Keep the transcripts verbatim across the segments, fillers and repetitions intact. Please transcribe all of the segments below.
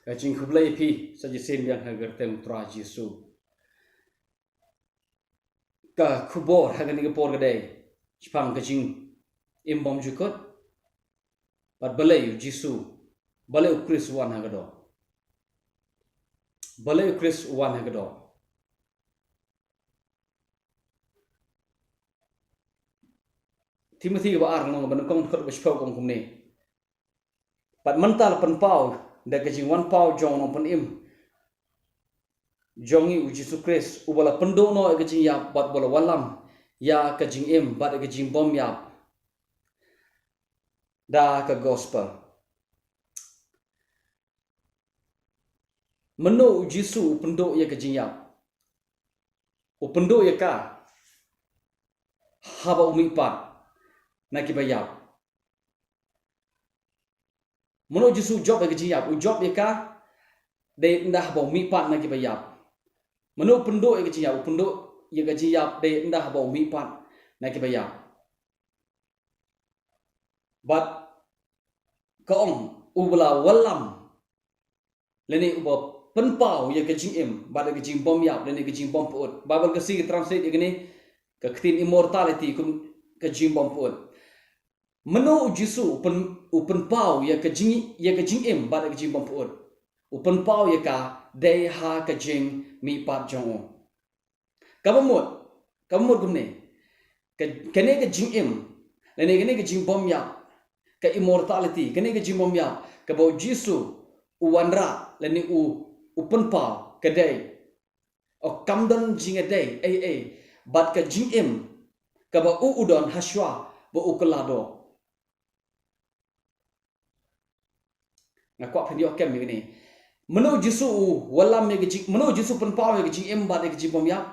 Ka jingkhublei ïa phi sa shisien biang ha ka kyrteng u Trai Jisu. Ka khubor ha kane ka por ka dei shaphang ka jingim bymjukut. Bad balei u Jisu, balei u Khrist u wan ha ka doh. Balei u Khrist u wan ha ka doh. Timothi kaba ar, lynnong kaba nyngkong, dkhot kaba shiphew, ka ong kumne: Bad mynta la pynpaw da ka jingwan paw jong u Nongpynim jong ngi u Jisu Khrist, uba la pynduh noh ïa ka jingïap bad uba la wallam ïa ka jingim bad ïa ka jingbymïap da ka gospel. Mynno u Jisu u pynduh ïa ka jingïap? U pynduh ïa ka haba u mihpat na kiba ïap. Mynno u Jisu u jop ïa ka jingïap? U jop ïa ka dei ynda haba u mihpat na kiba ïap. Mynno u pynduh ïa ka jingïap? U pynduh ïa ka jingïap dei ynda haba u mihpat na kiba ïap. Bad ka ong, uba la wallam, lane uba pynpaw ïa ka jingim bad ïa ka jingbymïap lane ka jingbympuhut. Baibl Khasi ka translate ïa kane ka ktien immortality kum ka jingbympuhut. Mynno u Jisu u pyn, u pynpaw ïa ka jing, ïa ka jingim bad ïa ka jingbympuhut? U pynpaw ïa ka dei ha ka jingmihpat jong u. Kaba mut, kaba mut kumne. Ka, kane ka jingim, lane kane ka jingbymïap, ka immortality, kane ka jingbymïap kaba u Jisu u wanrah lane u, u pynpaw, ka dei, o, kam don jingïadei ei ei bad ka jingim kaba u u don hashwa ba u kylla doh. Nga kwah phin ïoh kem ïa kane. Mynno u Jisu u wallam ïa ka jing, mynno u Jisu u pynpaw ïa ka jingim bad ïa ka jingbymïap?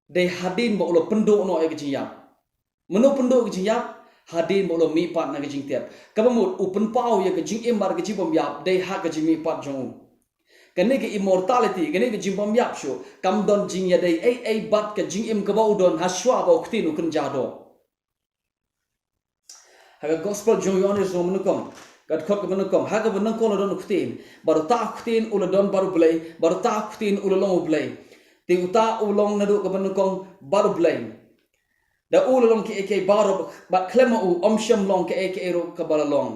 Dei hadien ba u la pynduh noh ïa ka jingïap. Mynno u pynduh ïa ka jingïap? Hadien ba u la mihpat na ka jingtep. Kaba mut, u pynpaw ïa ka jingim bad ka jingbymïap dei ha ka jingmihpat jong u. Kane ka immortality, kane ka jingbymïap shuh, kam don jingïadei ei ei bad ka jingim kaba u don hashwa ba u ktien u kynja doh. Ha ka gospel jong u Ïoannis lynnong ba nyngkong, ka dkhot kaba nyngkong, ha kaba nyngkong la don u Ktien, bad uta u Ktien u la don bad U Blei, bad uta u Ktien u la long U Blei. Te uta u long naduh kaba nyngkong bad U Blei. Da u la long kiei kiei baroh, bad khlem ma u ym shym long kaei kaei ruh kaba la long.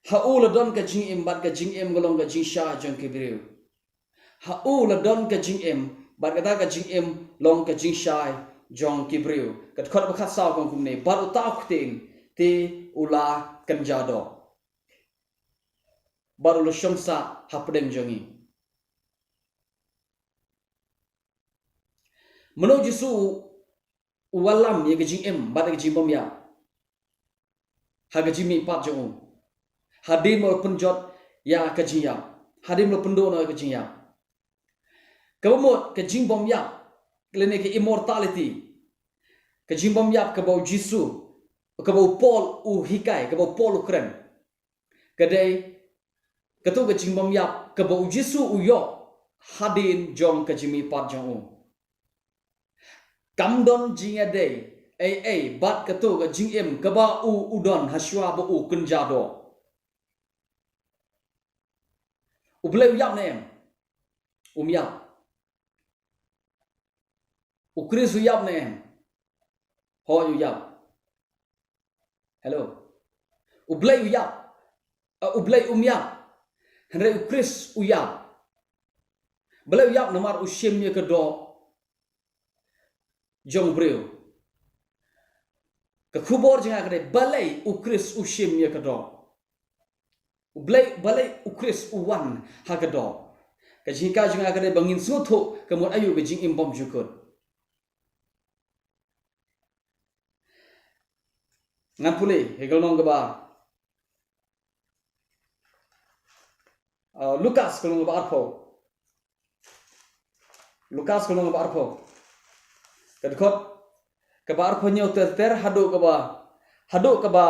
Ha u la don ka jingim, bad ka jingim ka long ka jingshai jong ki briew. Ha u la don ka jingim, bad kata ka jingim long ka jingshai jong ki briew. Ka dkhot ba khatsaw ka ong kumne: Bad uta u Ktien te u la kynja doh, bad u la shong sah hapdeng jong ngi. Mynno u Jisu u wallam ïa ka jingim bad ïa ka jingbymïap? Ha ka jingmihpat jong u. Hadien ba u la pynjot ïa ka jingïap. Hadien ba u la pynduh noh ïa ka jingïap. Kaba mut, ka jingbymïap, lane ka immortality, ka jingbymïap kaba u Jisu, kaba u Paul u hikai, kaba u Paul u kren, ka dei kato ka jingbymïap kaba u Jisu u ïoh hadien jong ka jingmihpat jong u. Kam don jingïadei ei ei bad kato ka jingim kaba u u don hashwa ba u kynja doh. U Blei u ïap ne em? Um ïap. U Khrist u ïap ne em? Hooid, u ïap. Hello. U Blei u ïap. Uh, U Blei um ïap. Hynrei u Khrist u ïap. Balei u ïap? Namar u shim ïa ka doh jong u briew. Ka khubor jong nga ka dei balei u Khrist u shim ïa ka doh. U Blei, balei u Khrist u wan ha ka doh. Ka jinghikai jong nga ka dei ba ngin sngewthuh ka mut aïu ka jingim bymjukut. Ngan pule ïa ka lynnong kaba, uh, Lukas ka lynnong kaba arphew. Lukas ka lynnong kaba arphew. Ka dkhot kaba arphew hynñiew ter ter haduh kaba, haduh kaba,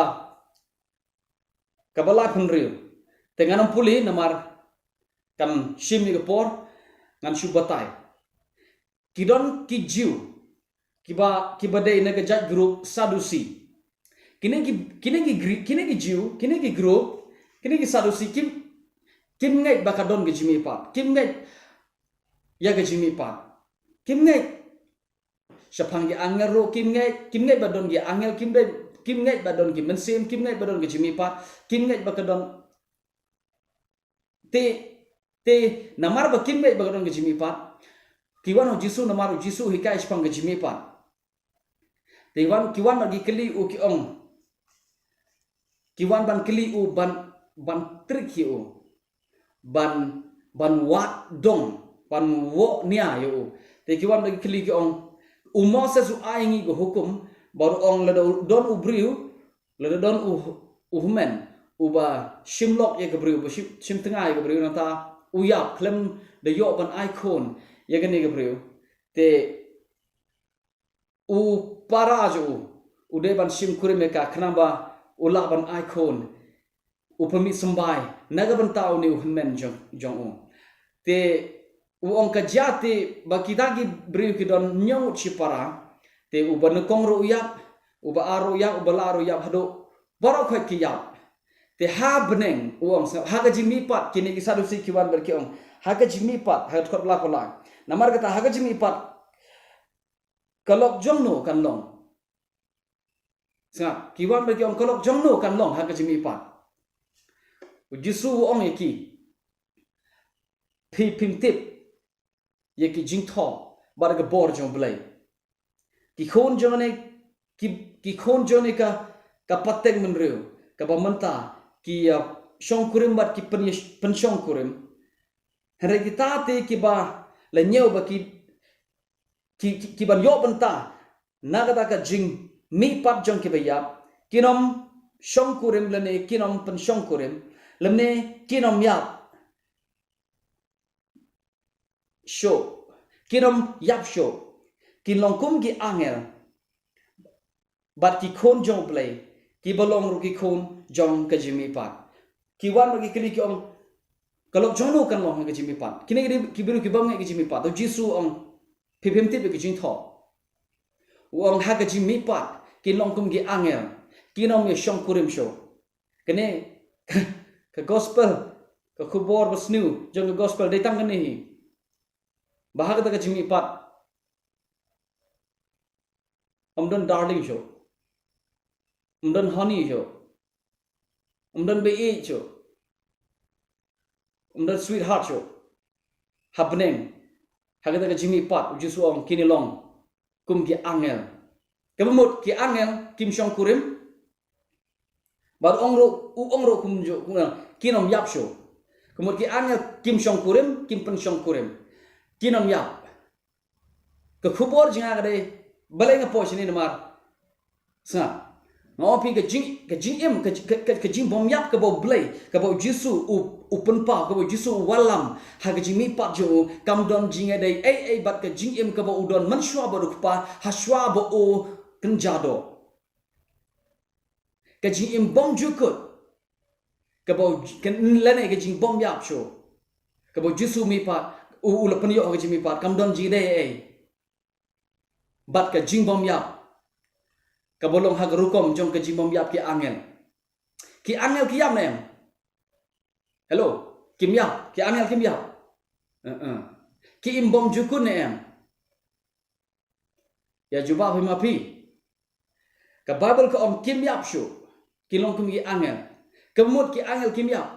kaba laiphew hynriew. Te ngan ym pule namar kan shim ïa ka por, ngan shu batai. Ki don ki Jiw kiba, kiba dei na ka jait group Sadusi. Kine ki, kine ki Greek, kine ki Jew, kine ki group, kine ki Saddusi, kim, kim ngeit ba ka don ka jingmihpat. Kim ngeit ïa ka jingmihpat. Kim ngeit shaphang ki angel ruh, kim ngeit, kim ngeit ba don ki angel, kim ngeit, kim ngeit ba don ki mynsiem, kim ngeit ba don ka jingmihpat, kim ngeit ba ka don. Te, te, namar ba kim ngeit ba ka don ka jingmihpat, ki wan ha u Jisu, namar u Jisu u hikai shaphang ka jingmihpat. Te wan, ki wan bad ki kylli u, ki ong. Ki wan ban kylli u, ban, ban trick ïa u. Ban, ban wad dong, ban wad nia ïa u. Te ki wan bad ki kylli, ki ong. U Moses u ai ngi ka hukum, bad u ong lada u don u briew, lada don u, u hynmen uba shim lok ïa ka briew, uba shim, shim tnga ïa ka briew, nangta u ïap, khlem da ïoh ban ai khun ïa kane ka briew. Te u para jong u, u dei ban shim kurim ïa ka, khnang ba u lah ban ai khun, u pynmih symbai na ka bynta une u hynmen jong, jong u. Te u ong, ka jia te ba kita ki briew ki don hynñiew ngut shipara, te uba nyngkong ruh u ïap, uba ar ruh u ïap, uba lah ruh u ïap, haduh baroh khoit ki ïap. Te ha bneng, u ong, sngap, ha ka jingmihpat, kine ki Saddusi ki wan bad ki ong, ha ka jingmihpat, ha ka dkhot ba la pala. Namar kata, ha ka jingmihpat, ka lok jong no kan long? Sngap, ki wan bad ki ong, ka lok jong no kan long ha ka jingmihpat? U Jisu u ong ïa ki, phi phim tip ïa ki jingthoh bad ka bor jong U Blei. Ki khun jong ne, ki, ki khun jong ne ka, ka pateng bynriew, kaba mynta ki, uh, shongkurim bad ki pyn, pynshongkurim. Hynrei kita te kiba la ñiew ba ki, ki, ki, ki ban ïoh bynta na kata ka jingmihpat jong kiba ïap, kin ym shongkurim lane kin ym pynshongkurim, lane kin ym ïap shuh, kin ym ïap shuh, kin long kum ki angel. Bad ki khun jong U Blei, kiba long ruh ki khun jong ka jingmihpat. Ki wan bad ki kylli, ki ong, ka lok jong no kan long ha ka jingmihpat? Kine ki dei ki briew ki bym ngeit ka jingmihpat. To u Jisu u ong, phi phim tip ïa ka jingthoh. U ong, ha ka jingmihpat kin long kum ki angel, kin ym ïa shongkurim shuh. Kane ka gospel, ka khubor basniew jong ka gospel dei tang kane hi. Ba ha kata ka jingmihpat ym don darling shuh, ym don honey shuh, ym don baieit shuh, ym don sweetheart shuh. Ha bneng, ha kata ka jingmihpat, u Jisu u ong, kin ïa long kum ki angel. Kaba mut ki angel kim shongkurim, bad ong ruh, u ong ruh kumjuh, kin ym ïap shuh. Ka mut ki angel kim shongkurim, kim pynshongkurim, kin ym ïap. Ka khubor jong nga ka dei, balei nga poi shane namar, sngap, nga ong phi, ka jing, ka jingim, ka, ka, ka, ka jingbymïap kaba U Blei, kaba u Jisu u, u pynpaw, kaba u Jisu u wallam ha ka jingmihpat jong u, kam don jingïadei ei ei bad ka jingim kaba u don mynshuwa bad u Kpa, ha shuwa ba u kynja doh. Ka jingim bymjukut, kaba u, ka, lane ka jingbymïap shuh, kaba u Jisu mihpat, u, u la pynïoh ha ka jingmihpat, kam don jingïadei ei ei bad ka jingbymïap kaba long ha ka rukom jong ka jingbymïap ki angel. Ki angel ki ïap ne em? Hello, kim ïap, ki angel kim ïap. Uh-uh. Ki im bymjukut ne em? Ïa jubab hi ma phi. Ka Baibl ka ong kim ïap shuh, ki long kum ki angel. Ka mut ki angel kim ïap.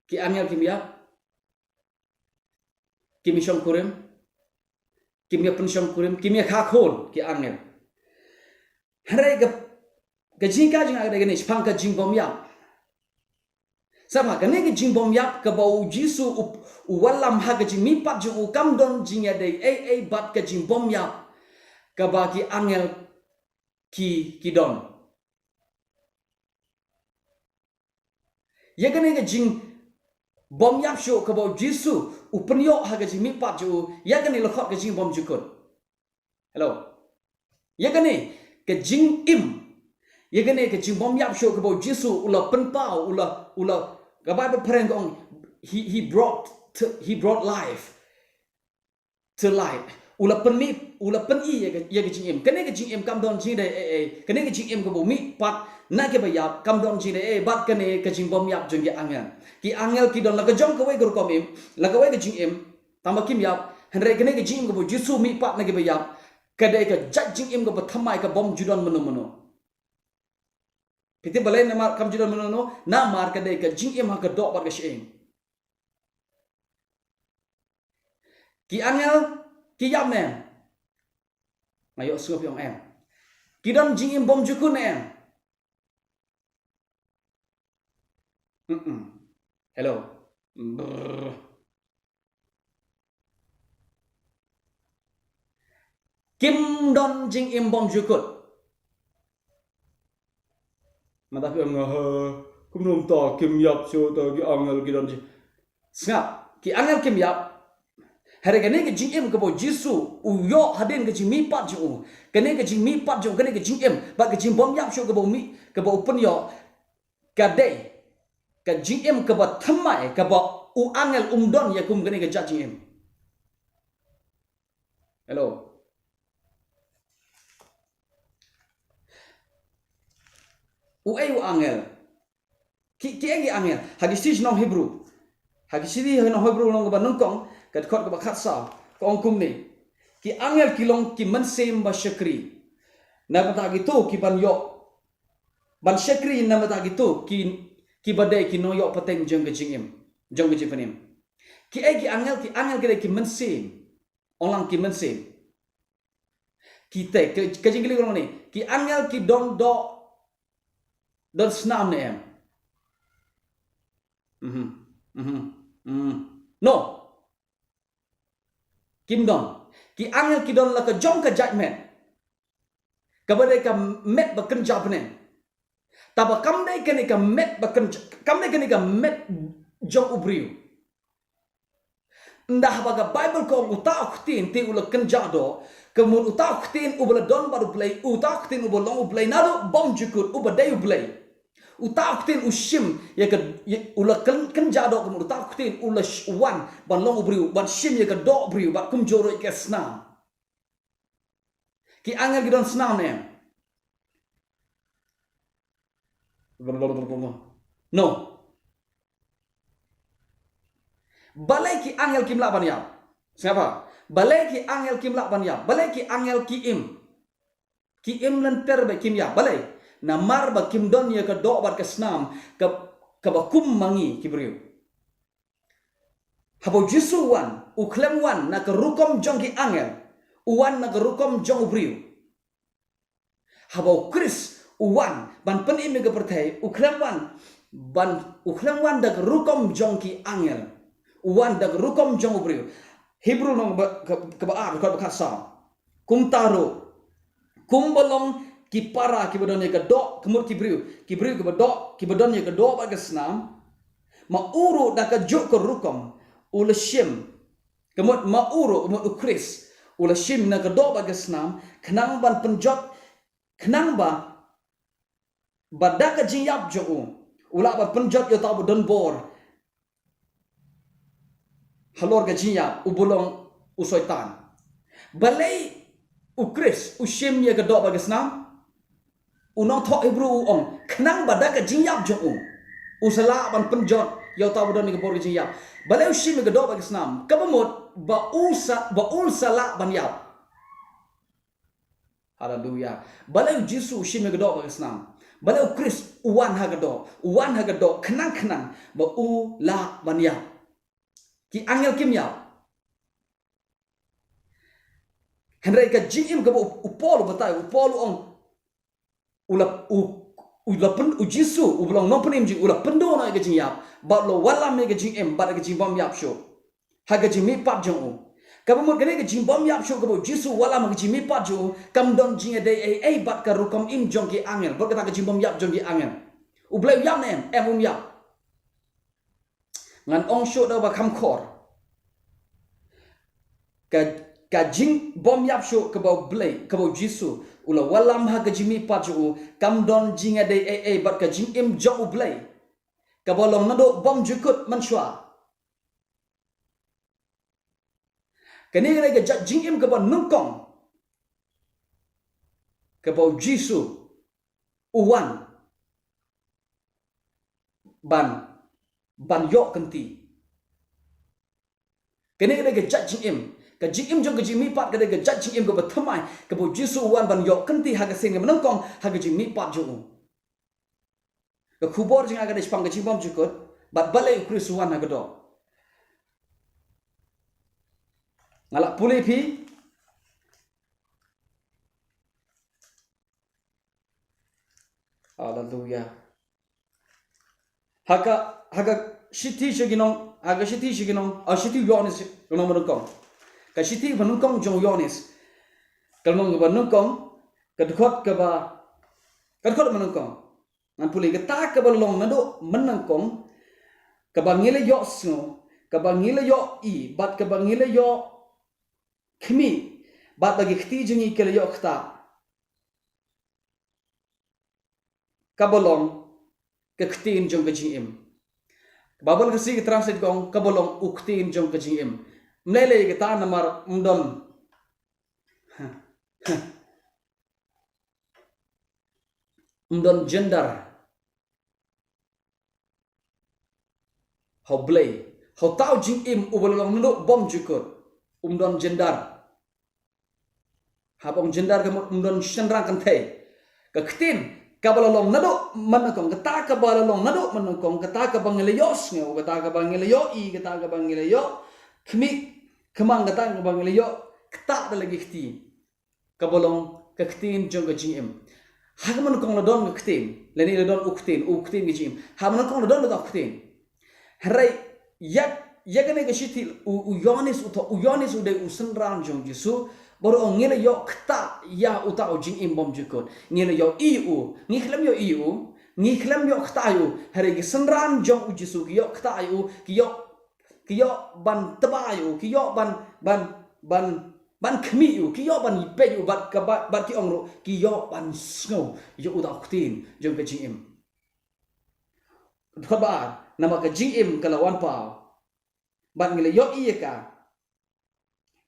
Ki angel kim ïap. Kim ïa shongkurim. Kim ïa pynshongkurim, kim ïa kha khun, ki angel. Hynrei ka, ka jingkha jong nga ka dei kane, shaphang ka jingbymïap. Sngap, kane ka jingbymïap kaba u Jisu u, u wallam ha ka jingmihpat jong u, kam don jingïadei ei ei bad ka jingbymïap kaba ki angel ki, ki don. Ïa kane ka jingbymïap shuh kaba u Jisu u pynïoh ha ka jingmihpat jong u, ïa kane la khot ka jingbymjukut. Hello. Ïa kane ka jingim, ïa kane ka jingbymïap shuh kaba u Jisu u la pynpaw, u la, u la, ka Baibl phareng ka ong, he, he brought to, he brought life to light. u la pynmih, u la pyni ïa ka, ïa ka jingim. Kane ka jingim kam don jingïadei ei ei. Kane ka jingim kaba u mihpat na kiba ïap kam don jingïadei ei ei bad kane ka jingbymïap jong ki angel. Ki angel ki don la ka jong kawei ka rukom im, la kawei ka jingim, tangba kim ïap. Hynrei kane ka jingim kaba u Jisu u mihpat na kiba ïap, ka dei ka jait jingim kaba thymmai, ka bym ju don mano mano. Phi tip balei namar kam ju don mano mano? Namar ka dei ka jingim ha ka doh bad ka shyieng. Ki angel ki ïap ne em? Nga ïohsngew phi ong em. Ki don jingim bymjukut ne em? Mm-mm. Hello. Brr. Kim don jingim bymjukut. Mynta phi ong, "Ha, kumno mynta kim ïap shuh, ta ki angel ki don jing." Sngap, ki angel kim ïap. Hynrei kane ka jingim kaba u Jisu u ïoh hadien ka jingmihpat jong u. Kane ka jingmihpat jong u, kane ka jingim bad ka jingbymïap shuh kaba u mih, kaba u pynïoh, ka dei ka jingim kaba thymmai, kaba u angel um don ïa kum kane ka jait jingim. Hello. Uei u angel? Ki, kiei ki angel? Ha ki shithi sha ki nong Hebru. Ha ki shithi sha ki nong Hebru lynnong kaba nyngkong, ka dkhot kaba khatsaw, ka ong kumne. Ki angel ki long ki mynsiem ba shakri na ka bynta kito ki ban ïoh, ban shakri na ka bynta kito ki, kiba dei ki nongïoh pateng jong ka jingim, jong ka jingpynim. Kiei ki angel? Ki angel ki dei ki mynsiem. Ong lang ki mynsiem. Kita, ka, ka jingkylli ka long ne, ki angel ki don doh, don snam ne em? Mhm. Mhm. Mhm. No. Kim don. Ki angel ki don la ka jong ka jait met, kaba dei ka met ba kynja bneng. Taba kam dei kane ka met ba kynja, kam dei kane ka met jong u briew. Ynda haba ka Baibl ka ong uta u ktien te u la kynja doh, ka mut uta u ktien uba la don bad u Blei, uta u ktien uba long u Blei naduh bymjukut, uba dei u Blei. Uta u ktien u shim ïa ka, ïa, u la kyn-, kynja doh, ka mut uta u ktien u la sh-, wan ban long u briew, ban shim ïa ka doh briew bad kumjuh ruh ïa ka snam. Ki angel ki don snam ne em? No. Balei ki angel kim lah ban ïap? Sngap bha. Balei ki angel kim lah ban ïap? Balei ki angel ki im, ki im lynter bad kim ïap? Balei? Namar ba kim don ïa ka doh bad ka snam ka, kaba kum ma ngi ki briew. Haba u Jisu u wan, u khlem wan na ka rukom jong ki angel, u wan na ka rukom jong u briew. Haba u Khrist u wan ban pynim ïa ka pyrthei, u khlem wan ban, u khlem wan da ka rukom jong ki angel, u wan da ka rukom jong u briew. Hebru lynnong ba, ka, kaba ar, dkhot ba khatsaw. Kumta ruh, kumba long ki para kiba don ïa ka doh, ka mut ki briew, ki briew kiba doh, kiba don ïa ka doh bad ka snam, ma u ruh da kajuh ka rukom u la shim, ka mut ma u ruh, ka mut u Khrist, u la shim na ka doh bad ka snam, khnang ban pynjot, khnang ba, ba da ka jingïap jong u, u lah ban pynjot ïa uta uba don bor halor ka jingïap, uba long u Soitan. Balei u Khrist u shim ïa ka doh bad ka snam? U nongthoh Hebru u ong, khnang ba da ka jingïap jong u, u sa lah ban pynjot ïa uta uba don ïa ka bor ka jingïap. Balei u shim ïa ka doh bad ka snam? Kaba mut ba u sa, ba un sa lah ban ïap. Haleluya. Balei u Jisu u shim ïa ka doh bad ka snam? Balei u Khrist u wan ha ka doh? U wan ha ka doh khnang khnang ba u lah ban ïap. Ki angel kim ïap. Hynrei ka jingim kaba u, u Paul u batai, u Paul u ong, u la, u, u la pyn-, u Jisu uba long nongpynim jong ngi u la pynduh noh ïa ka jingïap bad u la wallam ïa ka jingim bad ka jingbymïap shuh ha ka jingmihpat jong u. Kaba mut kane ka jingbymïap shuh kaba u Jisu u wallam ha ka jingmihpat jong u kam don jingïadei ei ei bad ka rukom im jong ki angel, bad kata ka jingbymïap jong ki angel. U Blei u ïap ne em? Em, um ïap. Ngan ong shuh da kaba kham khor. Ka, ka jingbymïap shuh kaba u Blei, kaba u Jisu u la wallam ha ka jingmihpat jong u, kam don jingïadei ei ei bad ka jingim jong u Blei kaba long naduh bymjukut mynshuwa. Kane ka dei ka jait jingim kaba nyngkong kaba u Jisu u wan ban, ban ïoh kynti. Kane ka dei ka jait jingim. Ka jingim jong ka jingmihpat ka dei ka jait jingim kaba thymmai, kaba u Jisu u wan ban ïoh kynti ha ka sien kaba nyngkong ha ka jingmihpat jong u. Ka khubor jong nga ka dei shaphang ka jingbymjukut bad balei u Khrist u wan ha ka doh. Nga la pule phi. Haleluya. Ha ka, ha ka shithi sha ki nong, ha ka shithi sha ki nong, ah, shithi u Ïoannis, ka lynnong ba nyngkong. Ka shithi ba nyngkong jong u Ïoannis. Ka lynnong ba nyngkong, ka dkhot kaba, ka dkhot ba nyngkong. Ngan pule, kata kaba long naduh mynnyngkong, kaba ngi la ïohsngew, kaba ngi la ïohi, bad kaba ngi la ïohkhmih, bad ba ki kti jong ngi ki la ïoh ktah. Kaba long ka ktien jong ka jingim. Baibl Khasi ka translate ka ong kaba long u ktien jong ka jingim. Ym lei lei kata namar ym don, ym don gender ha U Blei. Ha uta u jingim uba la long naduh bymjukut, um don gender. Haba ong gender ka mut um don shynrang kynthei. Ka ktien kaba la long naduh mynnyngkong, kata kaba la long naduh mynnyngkong, kata kaba ngi la ïohsngew, kata kaba ngi la ïohi, kata kaba ngi la ïohkhmih khmang, kata kaba ngi la ïoh ktah da la ki kti. Kaba long ka ktien jong ka jingim. Ha ka mynnyngkong la don ka ktien, lane la don u ktien, u ktien ka jingim. Ha ka mynnyngkong la don uta u ktien. Hynrei ïa, ïa kane ka shithi u, u Ïoannis, uta u Ïoannis u dei u synran jong u Jisu, bad u ong ngi la ïoh ktah ïa uta u jingim bymjukut. Ngi la ïohi ïa u, ngi khlem ïohi ïa u, ngi khlem ïoh ktah ïa u. Hynrei ki synran jong u Jisu ki ïoh ktah ïa u, ki ïoh, ki ïoh ban tba ïa u, ki ïoh ban, ban, ban, ban khmih ïa u, ki ïoh ban peit ïa u, bad kaba, bad ki ong ruh ki ïoh ban sngew ïa uta u ktien jong ka jingim. Dkhot ba ar, namar ka jingim ka la wan paw, bad ngi la ïohi ïa ka,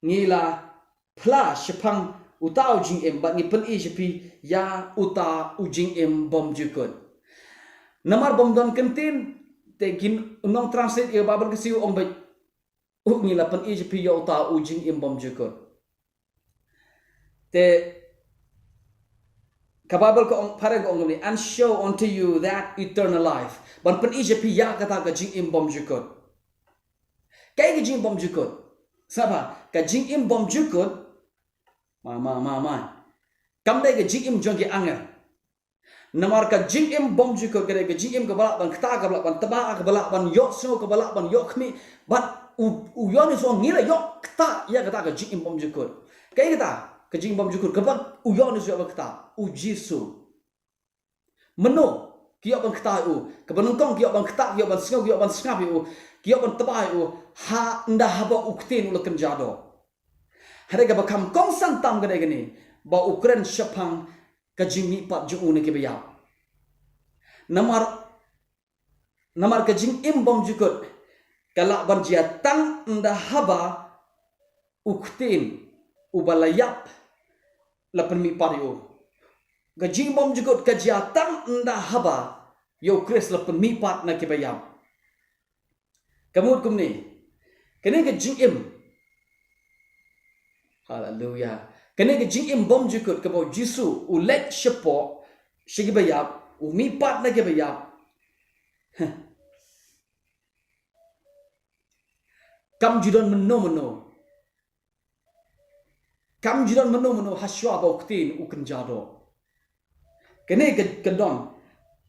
ngi la phla shaphang uta u jingim, bad ngi pyni sha phi ïa uta u jingim bymjukut. Namar bym don kyntien, te ki nongtranslate ïa ka Baibl Khasi u ong beit, u ngi la pyni sha phi ïa uta u jingim bymjukut. Te ka Baibl ka ong, phareng ka ong kumne, "And show unto you that eternal life." Ban pyni sha phi ïa kata ka jingim bymjukut. Kaei ka jingim bymjukut? Sngap bha, ka jingim bymjukut, ma, ma, ma, ma, kam dei ka jingim jong ki angel. Namar ka jingim bymjukut ka dei ka jingim kaba lah ban ktah, kaba lah ban tba, kaba lah ban ïohsngew, kaba lah ban ïohkhmih. Bad u, u Ïoannis u ong ngi la ïoh ktah ïa kata ka jingim bymjukut. Kaei kata ka jingim bymjukut kaba u Ïoannis u ïoh ban ktah? U Jisu. Mynno ki ïoh ban ktah ïa u? Kaba nyngkong ki ïoh ban ktah, ki ïoh ban sngew, ki ïoh ban sngap ïa u, ki ïoh ban tba ïa u, ha, ynda haba u ktien u la kynja doh. Hynrei kaba kham kongsan tam ka dei kane, ba u kren shaphang ka jingmihpat jong u na kiba ïap. Namar, namar ka jingim bymjukut ka lah ban jia tang ynda haba u ktien uba la ïap la pynmihpat ïa u. Ka jingim bymjukut ka jia tang ynda haba ïa u Khrist la pynmihpat na kiba ïap. Ka mut kumne, kane ka jingim. Haleluya. Kane ka jingim bymjukut kaba u Jisu u leit shapoh sha kiba ïap, u mihpat na kiba ïap. Heh. Kam ju don mynno mynno. Kam ju don mynno mynno hashwa ba u ktien u kynja doh. Kane ka, ka don.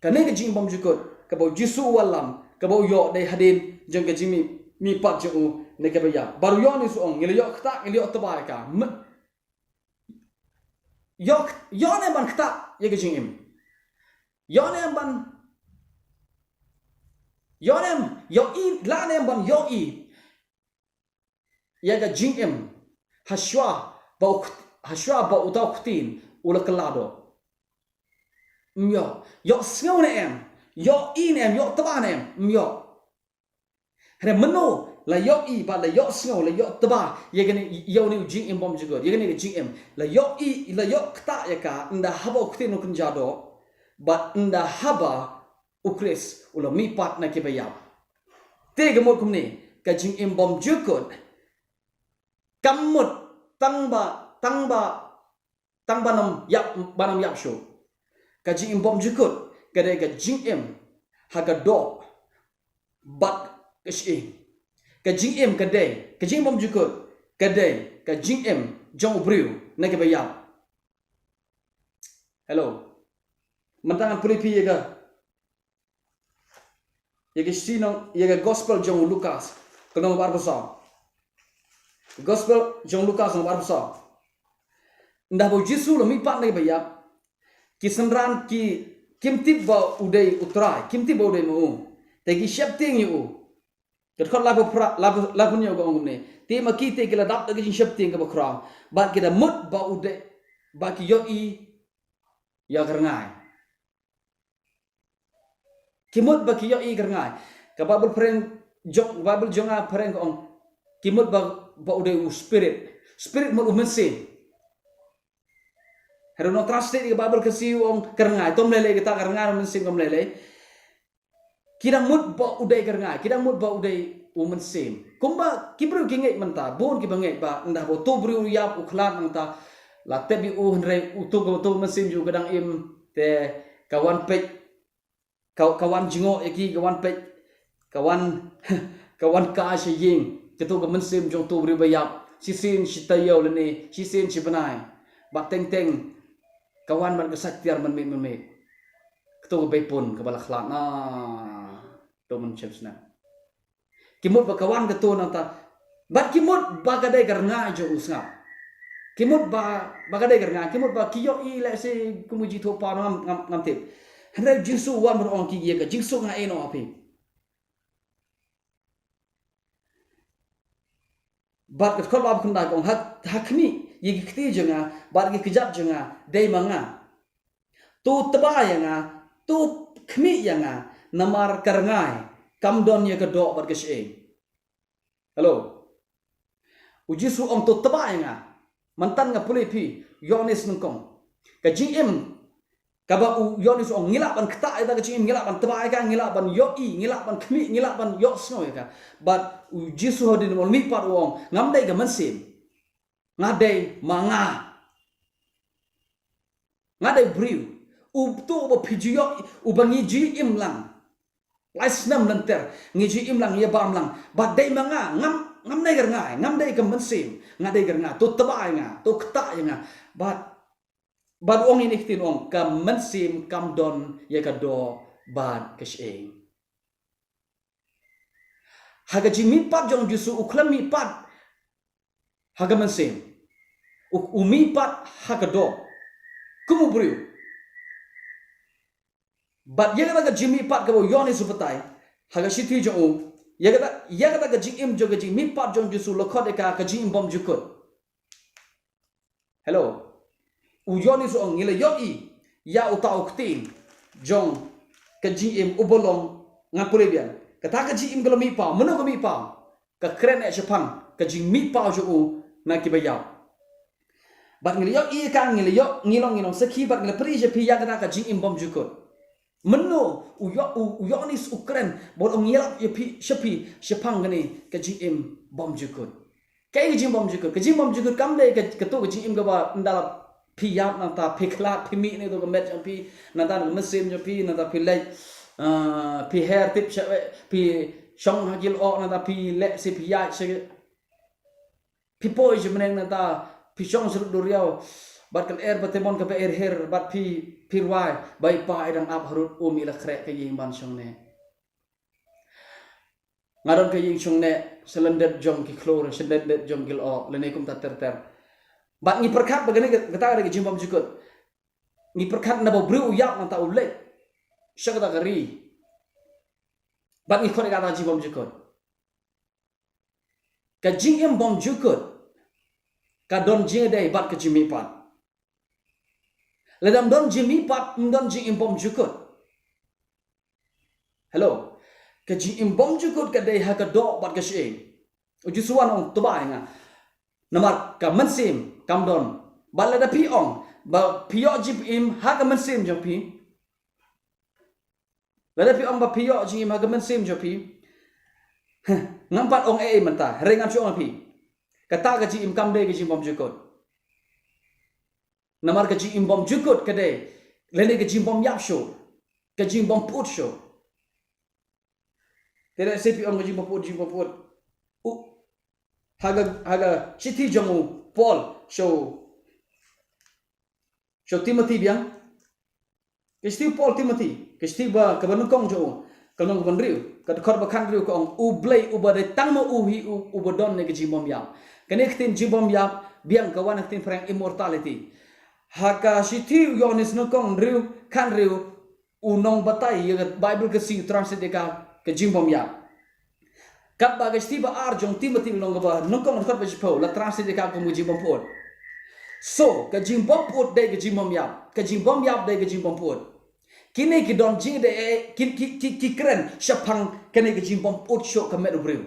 Kane ka jingim bymjukut kaba u Jisu u wallam, kaba u ïoh dei hadien jong ka jingmih, mihpat jong u na kiba ïap. Bad u Ïoannis u ong ngi la ïoh ktah, ngi la ïoh tba ïa ka. Me, ïoh, ïoh ne em ban ktah ïa ka jingim? Ïoh ne em ban, ïoh ne em, ïohi, lah ne em ban ïohi ïa ka jingim hashwa ba u kt-, hashwa ba uta u ktien u la kylla doh? Ym ïoh. Ïohsngew ne em? Ïohi ne em? Ïoh tba ne em? Ym ïoh. Hynrei mynno La ïohi bad la ïohsngew, la ïoh tba ïa kane, ïa une u jingim bymjukut, ïa kane ka jingim. La ïohi, la ïoh ktah ïa ka ynda haba u ktien u kynja doh bad ynda haba u Khrist u la mihpat na kiba ïap. Te ka mut kumne, ka jingim bymjukut kam mut tang ba, tang ba tang ban ym ïap, ban ym ïap shuh. Ka jingim bymjukut ka dei ka jingim ha ka doh bad ka shyieng. Ka jingim ka dei, ka jingim bymjukut ka dei ka jingim jong u briew na kiba ïap. Hello. Mynta ngan pule phi ïa ka, ïa ka shithi nong, ïa ka gospel jong u Lukas, ka lynnong ba arphew saw. Gospel jong u Lukas lynnong ba arphew saw. Ynda ba u Jisu u la mihpat na kiba ïap, ki synran ki, kim tip ba u dei u Trai, kim tip ba u dei ma u. Te ki sheptieng ïa u. Ka dkhot laiphew phra, laiphew, laiphew hynñiew ka ong kumne. Te ma ki te ki la dap da ka jingsheptieng kaba khraw bad ki da mut ba u dei, ba ki ïohi ïa ka rngai. Ki mut ba ki ïohi ka rngai. Ka Baibl phareng jong, Baibl jong nga phareng ka ong, ki mut ba, ba u dei u spirit. Spirit mut u mynsiem. Hynrei u nongtranslate ïa ka Baibl Khasi u ong ka rngai. To ym lei lei, kata ka rngai mynsiem kam lei lei. Ki dang mut ba u dei ka rngai, ki dang mut ba u dei u mynsiem. Kumba ki briew ki ngeit mynta, bun kiba ngeit ba ynda ba uto u briew u ïap, u khlad, nangta la tep ïa u, hynrei uto, uto u mynsiem jong u ka dang im. Te ka wan peit, ka, ka wan jngoh ïa ki, ka wan peit, ka wan, ka wan kai sha ïing, kato ka mynsiem jong uto u briew ba ïap. Shisien shi taïew lane shisien shi bnai. Bad teng teng ka wan bad ka sait tiar mynmiet mynmiet. Kato ka beipun kaba la khlad na, to mynsiem snem. Ki mut ba ka wan kato nangta. Bad ki mut ba ka dei ka rngai jong u, sngap. Ki mut ba, ba ka dei ka rngai, ki mut ba ki ïohi lehse kum u jingthoh paw, ngam, ngam, ngam tip. Hynrei u Jisu u wan bad u ong ïa ki, ïa ka jingsuk nga ai noh ha phi. Bad ka dkhot ba khyndai ka ong, ha, ha khmih ïa ki kti jong nga bad ki kjat jong nga, dei ma nga. To tba ïa nga, to khmih ïa nga, namar ka rngai kam don ïa ka doh bad ka shyieng. Hello. U Jisu u ong to tba ïa nga. Mynta nga pule phi, Ïoannis nyngkong. Ka jingim kaba u Ïoannis u ong ngi lah ban ktah ïa ka jingim, ngi lah ban tba ïa ka, ngi lah ban ïohi, ngi lah ban khmih, ngi lah ban ïohsngew ïa ka. Bad u Jisu hadien ba u la mihpat u ong, ngam dei ka mynsiem. Nga dei ma nga. Nga dei briew. Uto uba phi ju ïoh, uba ngi ju im lang. Lai snem lynter ngi ju im lang, ïa bam lang. Bad dei ma nga, ngam, ngam dei ka rngai, ngam dei ka mynsiem. Nga dei ka rngai, to tba ïa nga, to ktah ïa nga. Bad, bad u ong ïa kine ki ktien, u ong ka mynsiem kam don ïa ka doh bad ka shyieng. Ha ka jingmihpat jong u Jisu, u khlem mihpat ha ka mynsiem. U, u mihpat ha ka doh kum u briew. Bad ïa kata ka jingmihpat kaba u Ïoannis u batai ha ka shithi jong u, ïa kata, ïa kata ka jingim jong, ka jingmihpat jong u Jisu la khot ïa ka ka jingim bymjukut. Hello. U Ïoannis u ong ngi la ïohi ïa uta u ktien jong ka jingim uba long, nga pule biang. Kata ka jingim ka la mih paw, mano ka mih paw? Ka kren eh shaphang ka jingmih paw jong u na kiba ïap. Bad ngi la ïohi ïa ka, ngi la ïoh, ngi long, ngi long sakhi, bad ngi la pyni sha phi ïa kata ka jingim bymjukut. Mynno u Ïo-, u, u Ïoannis u kren, bad u ong ïalap ïa phi, sha phi, shaphang kane ka jingim bymjukut. Kaei ka jingim bymjukut? Ka jingim bymjukut kam dei ka, kato ka jingim kaba ynda la phi ïap, nangta phi khlad, phi mih na kato ka met jong phi, nangta na ka mynsiem jong phi, nangta phi leit, ah, phi her tip sha, phi shong ha ki lyoh, nangta phi leh sha, phi ïaid sha, phi poi sha bneng, nangta phi shong sha rud duriaw, bad ka lyer ba temon kaba er her, bad phi, phi rwai ba i pa i dang ap harud um, i la khreh ka ïing ban shong ne. Nga don ka ïing shong ne, sha lyndet jong ki khlur, sha lyndet jong ki lyoh, lane kumta ter ter. Bad ngi pyrkhat ba kane ka, kata ka dei ka jingim bymjukut. Ngi pyrkhat naba u briew u ïap nangta u leit sha kata ka ri. Bad ngi khot ïa kata ka jingim bymjukut. Ka jingim bymjukut ka don jingïadei bad ka jingmihpat. Lada ym don jingmihpat, ym don jingim bymjukut. Hello. Ka jingim bymjukut ka dei ha ka doh bad ka shyieng. U Jisu u ong, to ba ïa nga. Namar ka mynsiem kam don. Bad lada phi ong ba phi ïoh jingpynim ha ka mynsiem jong phi, lada phi ong ba phi ïoh jingim ha ka mynsiem jong phi, ngam pat ong ei ei mynta, hynrei ngan shu ong ïa phi, kata ka jingim kam dei ka jingbymjukut. Namar ka jingim bymjukut ka dei, lane ka jingbymïap shuh, ka jingbympyut shuh. Te lehse phi ong ka jingbympuh, jingbympuh. U, ha ka, ha ka shithi jong u Paul sha u, sha u Timothy biang. Ka shithi u Paul Timothy, ka shithi ba, kaba nyngkong jong u, ka lynnong kaba hynriew, ka dkhot ba khathynriew ka ong, U Blei uba dei tang ma u hi u, uba don ïa ka jingbymïap. Kane ka ktien jingbymïap biang ka wan na ka ktien Phareng immortality. Ha ka shithi u Ïoannis nyngkong hynriew, khathynriew, u nongbatai ïa ka Baibl Khasi u translate ïa ka, ka jingbymïap. Katba ka shithi ba ar jong Timothy lynnong kaba nyngkong dkhot ba shiphew la translate ïa ka kum ka jingbympyut. So, ka jingbympyut dei ka jingbymïap, ka jingbymïap dei ka jingbympyut. Kine ki don jing dei, eh, ki, ki, ki, ki kren shaphang kane ka jingbympyut shuh ka met u briew.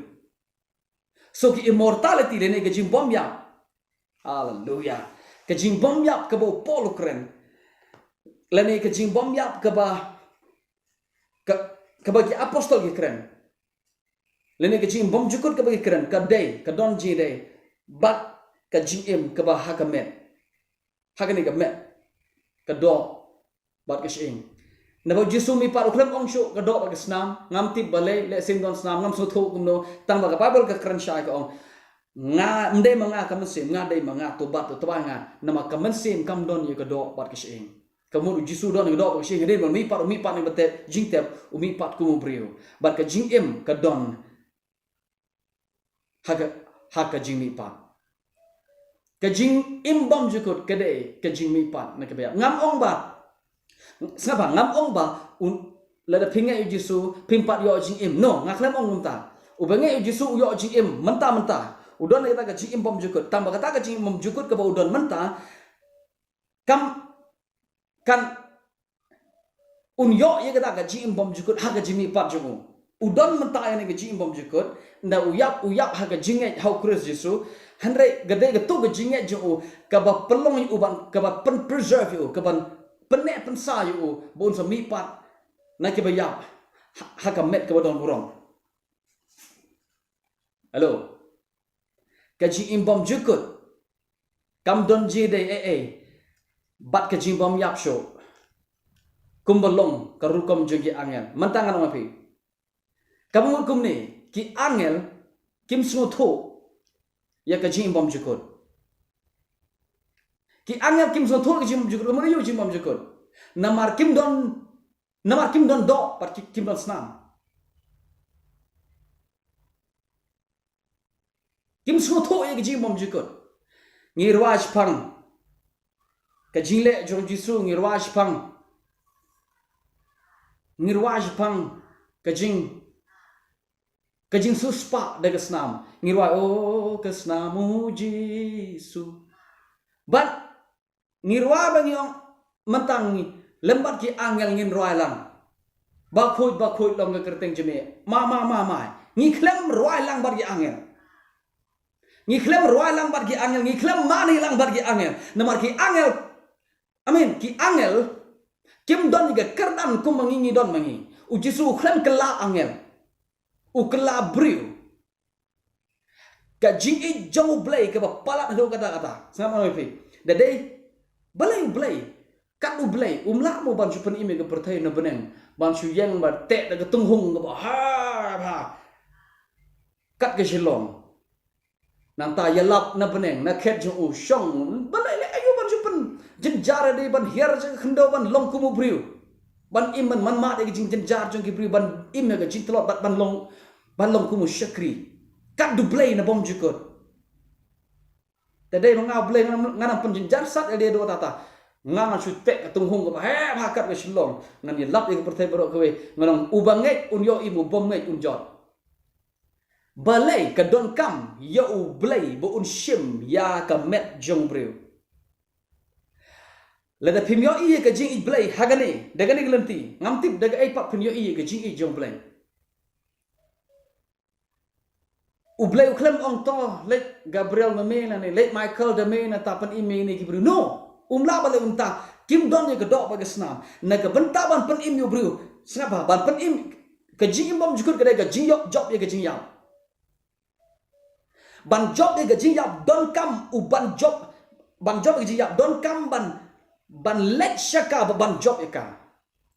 So ki immortality lane ka jingbymïap. Haleluya. Ka jingbymïap kaba u Paul u kren, lane ka jingbymïap kaba, ka, kaba ki apostol ki kren, lane ka jingbymjukut kaba ki kren, ka dei, ka don jingdei bad ka jingim kaba ha ka met. Ha kane ka met, ka doh bad ka shyieng. Naba u Jisu mihpat u khlem ong shuh ka doh bad ka snam, ngam tip balei, lehse ym don snam, ngam sngewthuh kumno, tang ba ka Baibl ka kren shai ka ong, nga, ym dei ma nga ka mynsiem, nga dei ma nga, to bat, to tba nga, namar ka mynsiem kam don ïa ka doh bad ka shyieng. Ka mut u Jisu don ïa ka doh bad ka shyieng, hynrei ba u mihpat, u mihpat ne ba tep jingtep, u mihpat kum u briew. Bad ka jingim ka don ha ka, ha ka jingmihpat. Ka jingim bymjukut ka dei ka jingmihpat na kaba ïap. Ngam ong ba, sngap bha, ngam ong ba, un, lada phi ngeit ïa u Jisu phim pat ïoh jingim. No, nga khlem ong kumta. Uba ngeit ïa u Jisu u ïoh jingim mynta mynta. U don ïa kata ka jingim bymjukut. Tang ba kata ka jingim bymjukut kaba u don mynta, kam, kan, un ïoh ïa kata ka jingim bymjukut ha ka jingmihpat jong u. U don mynta ïa kane ka jingim bymjukut, nda u ïap, u ïap ha ka jingngeit ha u Khrist Jisu, hynrei ka dei kato ka jingngeit jong u kaba pynlong ïa u ban, kaba pyn preserve ïa u, kaban pynneh pynsaw ïa u, ba un sa mihpat na kiba ïap ha, ha ka met kaba don burom. Hello. Ka jingim bymjukut kam don jingdei ei ei bad ka jingbymïap shuh. Kumba long ka rukom jong ki angel. Mynta ngan ong ïa phi. Kaba mut kumne, ki angel kim sngewthuh ïa ka jingim bymjukut. Ki angel kim sngewthuh ïa ka jingim bymjukut, kumno ïa ka jingim bymjukut. Namar kim don, namar kim don doh bad ki, kim don snam. Kim sngewthuh ïa ka jingim bymjukut. Ngi rwai shaphang ka jingleh jong u Jisu, ngi rwai shaphang, ngi rwai shaphang ka jing, ka jingsiewspah da ka snam. Ngi rwai, o ka snam u Jisu. Bad ngi rwai ba ngi ong, mynta ngi lem bad ki angel ngin rwai lang. Bakhuid, bakhuid long ka kyrteng jong me. Ma, ma, ma, ma. Ngi khlem rwai lang bad ki angel. Ngi khlem rwai lang bad ki angel, ngi khlem mane lang bad ki angel. Namar ki angel, amen, ki angel kim don ïa ka kyrdan kumba ngi ngi don ma ngi. U Jisu u khlem kylla angel. U kylla briew. Ka jingïeit jong U Blei kaba palat haduh katta katta. Sngap ma nga ïa phi. Da dei, balei U Blei? Kat U Blei um lah mo ban shu pynim ïa ka pyrthei na bneng, ban shu ïeng ban teh da ka tynghung kaba ha, ha, kat ka Shillong. Nangta ïalap na bneng, na khet jong u shong. Balei leh aïu ban shu pynjynjar ïa lade, ban hiar sha ka khyndew, ban long kum u briew. Ban im, ban man mad ïa ka jingjynjar jong ki briew, ban im ïa ka jingtlot, ban, ban long, ban long kum u shakri. Kat U Blei na bymjukut. Te dei ma nga U Blei ngan, ngan ym pynjynjar sat ïa lade haduh katta katta. Nga ngan shu teh ka tynghung kaba heh bha kat ka Shillong. Ngan ïalap ïa ka pyrthei baroh kawei. Ngan ong uba ngeit un ïohi, uba ym ngeit un jot. Balei ka donkam ïa U Blei ba un shim ïa ka met jong u briew? Lada phim ïohi ïa ka jingïeit Blei ha kane, da kane ka lynti, ngam tip da kaei pat phin ïohi ïa ka jingïeit jong U Blei. U Blei u khlem ong to, leit Gabriel ma me, lane leit Michael da me, nangta pynim ïa kine ki briew. No. Um lah ban leh kumta. Kim don ïa ka doh bad ka snam na ka bynta ban pynim ïa u briew. Sngap bha, ban pynim, ka jingim bymjukut ka dei ka jingïap, jop ïa ka jingïap. Ban jop ïa ka jingïap, donkam u ban jop, ban jop ïa ka jingïap, donkam ban, ban leit sha ka, ban jop ïa ka.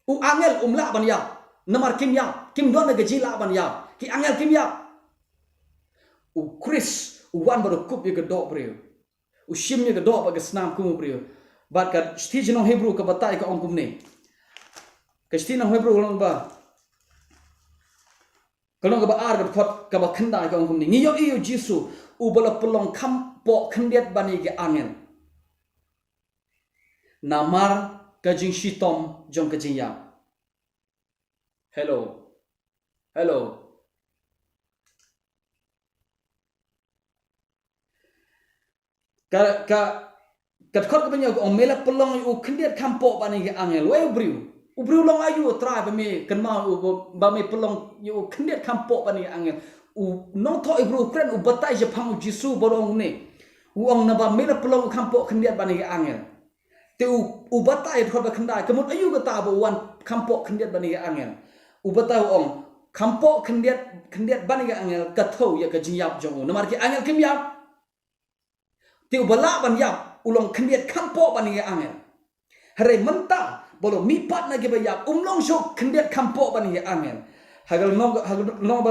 U angel um lah ban ïap, namar kim ïap, kim don ka jinglah ban ïap. Ki angel kim ïap. U Khrist u wan bad u kup ïa ka doh briew. U shim ïa ka doh bad ka snam kum u briew. Bad ka shithi jong u nong Hebru ka batai, ka ong kumne. Ka shithi nong Hebru ka long ba, ka long kaba ar, ka dkhot kaba khyndai, ka ong kumne: Ngi ïohi ïa u Jisu uba la pynlong kham poh khyndiat ban ïa ki angel, namar ka jingshitom jong ka jingïap. Hello. Hello. Ka, ka, ka dkhot kaba hynñiew ka ong: Me la pynlong ïa u khyndiat kham poh ban ïa ki angel. Wei u briew. U briew long aïu u Trai ba me kynmaw u ba, ba me pynlong ïa u khyndiat kham poh ban ïa ki angel. U nongthoh Hebru u kren, u batai shaphang u Jisu bad u ong kumne. U ong naba me la pynlong u kham poh khyndiat ban ïa ki angel. Te u, u batai ha dkhot ba khyndai, ka mut aïu kata ba u wan kham poh khyndiat ban ïa ki angel. U batai u ong, kham poh khyndiat, khyndiat ban ïa ki angel ka thew ïa ka jingïap jong u. Namar ki angel kim ïap. Te uba lah ban ïap u long khyndiat kham poh ban ïa ki angel. Hynrei mynta ba u la mihpat na kiba ïap, um long shuh khyndiat kham poh ban ïa ki angel. Ha ka lynnong, ha ka lynnong ba,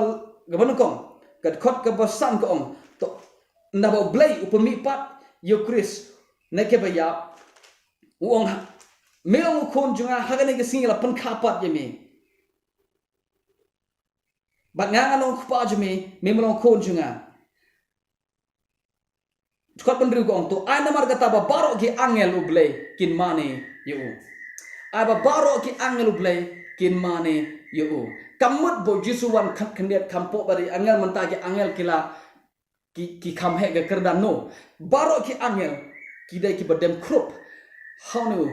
kaba nyngkong, ka dkhot kaba san ka ong, to, naba U Blei u pynmihpat ïa u Khrist na kiba ïap, u ong, me long u khun jong nga, ha kane ka sngi la pynkha pat ïa me. Bad nga ngan long u kpa jong me, me me long u khun jong nga. Dkhot ba hynriew ka ong, to ai namar kata ba baroh ki angel U Blei kin mane ïa u. Ai ba baroh ki angel U Blei kin mane ïa u. Kam mut ba u Jisu wan kham khyndiat kham poh bad ki angel, mynta ki angel ki la ki, ki kham heh ka kyrdan, no. Baroh ki angel ki dei kiba dem khrup ha une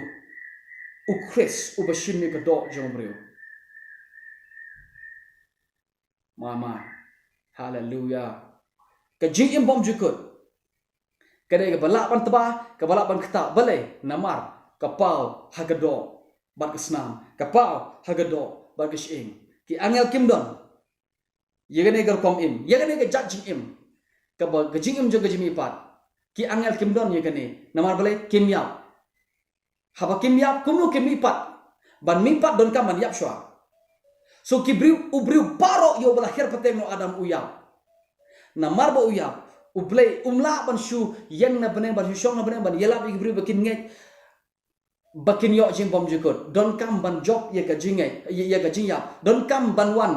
u Khrist uba shim ïa ka doh jong u briew. Mama. Haleluya. Ka jingim bymjukut ka dei kaba lah ban tba, kaba lah ban ktah. Balei? Namar ka paw ha ka doh bad ka snam, ka paw ha ka doh bad ka shyieng. Ki angel kim don ïa kane ka rukom im, ïa kane ka jait jingim, kaba ka jingim jong ka jingmihpat. Ki angel kim don ïa kane. Namar balei? Kim ïap. Haba kim ïap, kumno kim mihpat? Ban mihpat donkam ban ïap shuwa. So ki briew, u briew baroh ïa uba la hiar pateng na u Adam u ïap. Namar ba u ïap, U Blei um lah ban shu ïeng na bneng, ban shu shong na bneng, ban ïalap ïa ki briew ba kin ngeit, ba kin ïoh jingbymjukut. Donkam ban jop ïa ka jingngeit, ïa, ïa ka jingïap. Donkam ban wan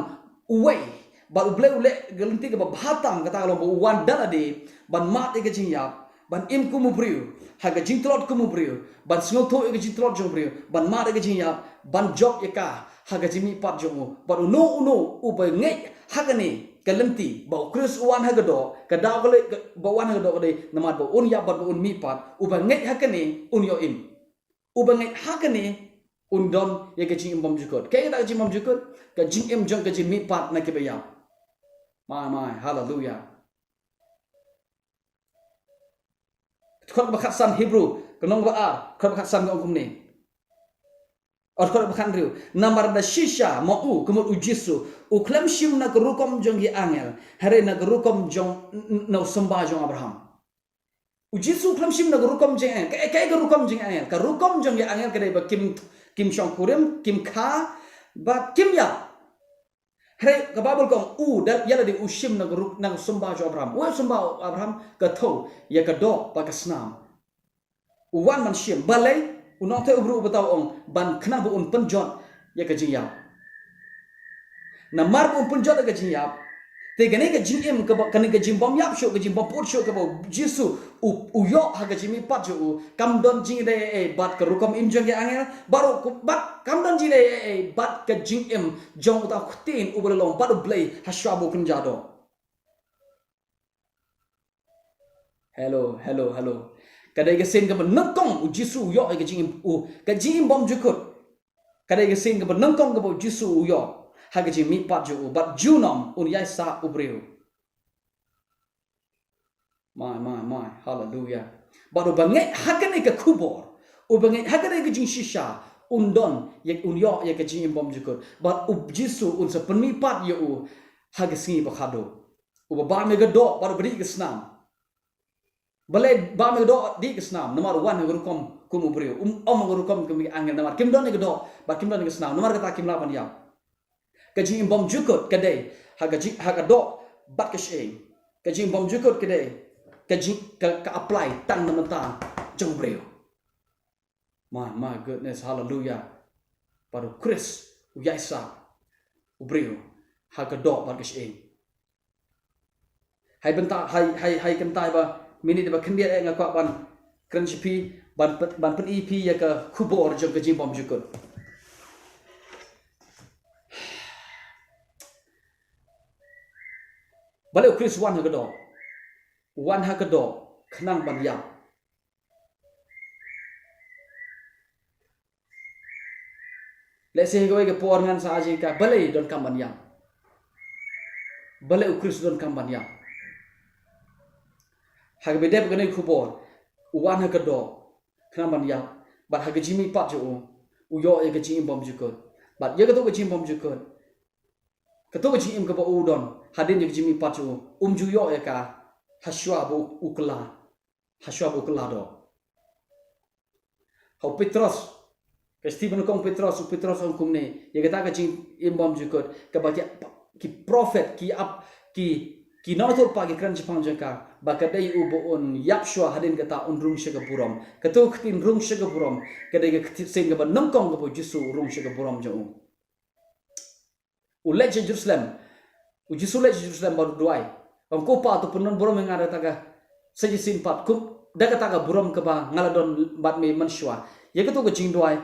uwei. Bad U Blei u leh ka lynti kaba bha tam, kata ka long ba u wan da lade ban mad ïa ka jingïap, ban im kum u briew, ha ka jingtlot kum u briew, ban sngewthuh ïa ka jingtlot jong u briew, ban mad ïa ka jingïap, ban jop ïa ka ha ka jingmihpat jong u. Bad uno uno uba ngeit ha kane ka lynti ba u Khrist u wan ha ka doh, ka daw ka leh, ka, ba u wan ha ka doh ka dei namar ba un ïap bad ba un mihpat. Uba ngeit ha kane un ïoh im. Uba ngeit ha kane un don ïa ka jingim bymjukut. Kaei kata ka jingim bymjukut? Ka jingim jong ka jingmihpat na kiba ïap. Mai, mai, haleluya. Dkhot ba khatsan Hebru, ka lynnong ba ar, dkhot ba khatsan ka ong kumne. Dkhot ba khathynriew. Namar da shisha ma u, ka mut u Jisu, u khlem shim na ka rukom jong ki angel, hynrei na ka rukom jong, n-, n-, na u symbai jong Abraham. U Jisu u khlem shim na ka rukom jong ki angel. Ka, ka, ka rukom jong ki angel, ka rukom jong ki angel ka dei ba kim, kim shongkurim, kim kha, bad kim ïap. Hynrei ka Baibl ka ong u, da, ïa lade u shim na ka ruk-, na ka symbai jong Abraham. Uei u symbai Abraham? Ka thew ïa ka doh bad ka snam. U wan ban shim. Balei? U nongthoh Hebru u batai u ong, ban khnang ba un pynjot ïa ka jingïap. Namar ba un pynjot ïa ka jingïap, te kane ka jingim kaba, kane ka jingbymïap shuh, ka jingbympat shuh kaba u Jisu u, u ïoh ha ka jingmihpat jong u, kam don jingïadei ei ei bad ka rukom im jong ki angel, baroh kum, bad kam don jingïadei ei ei bad ka jingim jong uta u ktien uba la long bad U Blei ha shuwa ba u kynja doh. Hello, hello, hello. Ka dei ka sien kaba nyngkong u Jisu u ïoh ïa ka jingim, u, ka jingim bymjukut. Ka dei ka sien kaba nyngkong kaba u Jisu u ïoh ha ka jingmihpat jong u, bad junom un ïaisah u briew. Mai, mai, mai. Haleluya. Bad uba ngeit ha kane ka khubor, uba ngeit ha kane ka jingshisha, un don, ïa, un ïoh ïa ka jingim bymjukut. Bad u Jisu un sa pynmihpat ïa u ha ka sngi ba khadduh. Uba bam ïa ka doh bad uba dih ka snam. Balei bam ïa ka doh, dih ka snam? Namar u wan ha ka rukom kum u briew. Um ym ha ka rukom kum ki angel, namar kim don ïa ka doh bad kim don ïa ka snam. Namar kata kim lah ban ïap. Ka jingim bymjukut ka dei ha ka jing, ha ka doh bad ka shyieng. Ka jingim bymjukut ka dei ka jing, ka, ka apply tang na bynta jong u briew. My, my goodness, haleluya. Bad u Khrist u ïaisah u briew ha ka doh bad ka shyieng. Hai bynta, hai, hai, hai kynta ba minit ba khyndiat, eh, nga kwah ban kren sha phi, ban pyn-, ban pyni ïa phi ïa ka khubor jong ka jingim bymjukut. Balei u Khrist wan ha ka doh? Wan ha ka doh khnang ban ïap. Lehse ha kawei ka por ngan sa ai jingkylli, balei donkam ban ïap? Balei u Khrist donkam ban ïap? Ha kaba dep kane ka khubor, u wan ha ka doh khnang ban ïap, bad ha ka jingmihpat jong u, u ïoh ïa ka jingim bymjukut. Bad ïa kato ka jingim bymjukut, kato ka jingim kaba u don hadien ïa ka jingmihpat jong u, um ju ïoh ïa ka hashwa ba u, u kylla, hashwa ba u kylla doh. Ha u Petros, ka shithi ba nyngkong Petros, u Petros u ong kumne ïa kata ka jingim bymjukut, kaba ki, ki prophet, ki ap, ki, ki nongïathuhlypa ki kren shaphang jong ka, ba ka dei u ba un ïap shuwa, hadien kata un rung sha ka burom. Kato ka ktien rung sha ka burom ka dei ka ktien kaba nyngkong kaba u Jisu u rung sha ka burom jong u. U leit sha Jerusalem. U Jisu u leit sha Jerusalem bad u duwai. Ong, ko Pa, to pyndon burom ïa nga da kata ka sa shisien pat, kum da kata ka burom kaba nga la don bad me mynshuwa. Ïa kato ka jingduwai,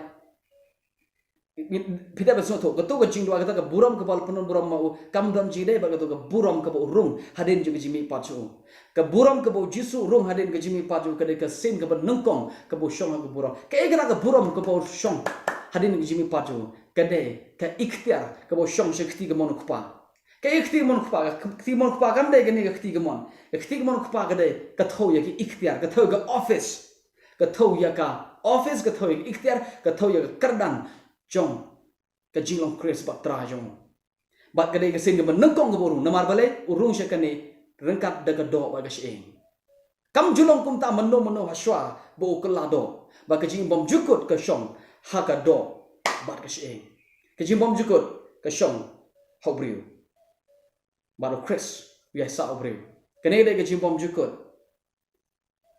phi dei ban sngewthuh, kato ka jingduwai, kata ka burom kaba la pyndon burom ma u, kam don jingïadei bad kato ka burom kaba u rung hadien jong ka jingmihpat jong u. Ka burom kaba u Jisu u rung hadien ka jingmihpat jong u ka dei ka sien kaba nyngkong kaba u shong ha ka burom. Kaei kata ka burom kaba u shong hadien ka jingmihpat jong u? Ka dei ka iktiar kaba u shong sha ka kti kamon u Kpa. Kaei ka kti kamon u Kpa? Ka kti kamon u Kpa kam dei kane ka kti kamon. Ka kti kamon u Kpa ka dei, ka thew ïa ka iktiar, ka thew ïa ka office. Ka thew ïa ka office, ka thew ïa ka iktiar, ka thew ïa ka kyrdan jong ka jinglong Khrist bad Trai jong u. Bad ka dei ka sien kaba nyngkong kaba u rung. Namar balei u rung sha kane? Ryngkat da ka doh bad ka shyieng. Kam ju long kumta mynno mynno hashwa ba u kylla doh. Bad ka jingim bymjukut ka shong ha ka doh bad ka shyieng. Ka jingim bymjukut ka shong ha u briew. Bad u Khrist u ïaisah u briew. Kane ka dei ka jingim bymjukut.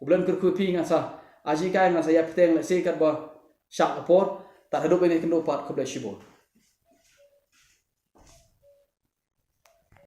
U Blei un kyrkhu ïa phi. Ngan sa ai jingkyrkhu, ngan sa ïa pteng lehse katba shah ka por. Tad haduh ba ngin ïakynduh pat, khublei shibun.